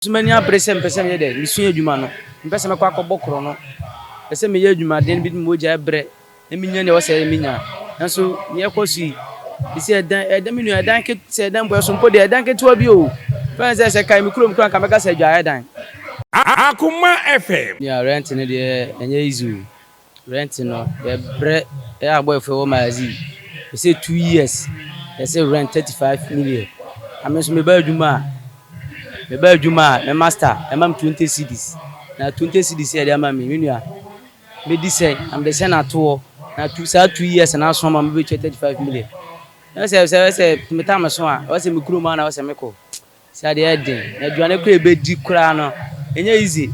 Nso m'ani abere sɛ mepɛ sɛ meyɛ dɛ, mesua adwuma no. Mempɛ sɛ mɛkɔ akɔbɔ korɔno. Mepɛ sɛ meyɛ adwumaden bi de me mogya brɛ na menya nea ɛwɔ sɛ menya. Nanso nea ɛkɔ so yi, sɛ ɛdan, ɛdan, me nua, ɛdan ket, sɛ ɛdan mpo, ɛso mpo deɛ, ɛdan ketewa bi o. Fɛn sɛ, sɛ kae me kurom koraa nka mɛka sɛ adwaeɛ dan. Akoma FM. Nua, rent no deɛ ɛnyɛ easy o. Rent no yɛbrɛ yɛ abɔɛfoɔ wɔ magazine yɛsɛ 2 years, yɛsɛ rent 35 million. Ame nso meba adwuma a, meba adwuma a, me master ɛma me 20 cedis, na 20 cedis yɛde ama me, me nua, medi sɛn na mede sɛn na atoɔ na two saa 2 years na aso ama mebɛtua 35 million? Na sɛ meta me so a, ɛwɔ sɛ me kurom a na ɛwɔ sɛ mekɔ sɛ adeɛ ɛden na aduane kora ɛbɛdi koraa no ɛnyɛ easy.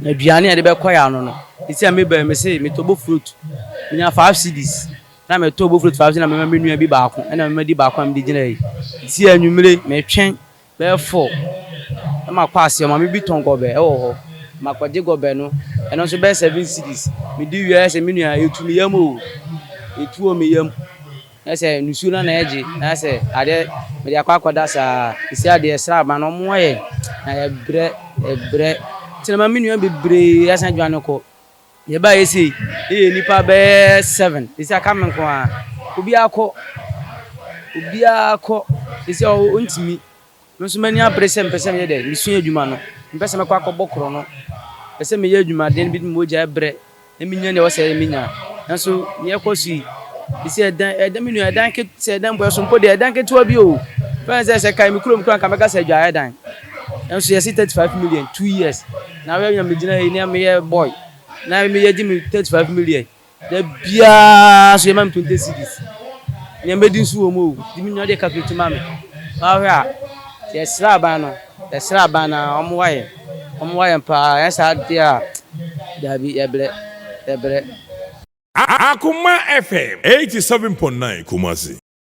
Na aduane a yɛde bɛkɔ yɛ ano no esi a meba, me se metɔ bofrot, menya 5 cedis na metɔ bofrot 5 cedis na mema me nua bi baako, ɛna mema di baako a mede gyina yi si anwummere metwɛn bɛyɛ 4 na makɔ aseɛ. Maame bi tɔn gɔbɛ ɛwɔ hɔ, makɔgye gɔbɛ no, ɛno nso bɛyɛ 7 cedis. Medi wie sɛ me nua etu me yam o, etu wɔ me yam na sɛ nsuo no na ɛgye na sɛ adeɛ mede akɔ akɔda saa esi adeɛ sraba no ɔmo ayɛ na yɛbrɛ, yɛbrɛ nti na ma me nua bebree asan adwane kɔ. Yɛbaa yɛ sei yɛyɛ nipa bɛyɛ seven, esi aka me nko a. Obiara kɔ, obiara kɔ esi a ɔntumi. Me nso m'ani abere sɛ mpɛ sɛ meyɛ dɛ, mesua adwuma no. Mpɛ sɛ mɛkɔ akɔbɔ korɔno. Pɛ sɛ meyɛ adwumaden bi de me mogya brɛ na menya nea ɛwɔ sɛ menya. Nanso nea ɛkɔ so yi, sɛ ɛdan, ɛdan, me nua, ɛdan ket, sɛ ɛdan mpo, ɛso mpo deɛ, ɛdan ketewa bi o. Fɛn sɛ kae me kurom koraa nka mɛka sɛ adwaeɛ dan. Nanso yɛsi 35 million 2 years na wɔyɛ na megyina yi na meyɛ boy na meyɛ gye me 35 million da biara so yɛma me 20 cedis. Nea mɛdi nso wɔ mu o, di me nua deɛ, calculate ma me wahwɛ a, yɛsrɛ aban no, yɛsrɛ aban na ɔmo wayɛ, ɔmo wayɛ paa. Ɛnyɛ saa deɛ a, daabi, yɛbrɛ, yɛbrɛ. Akoma FM 87.9 Kumasi.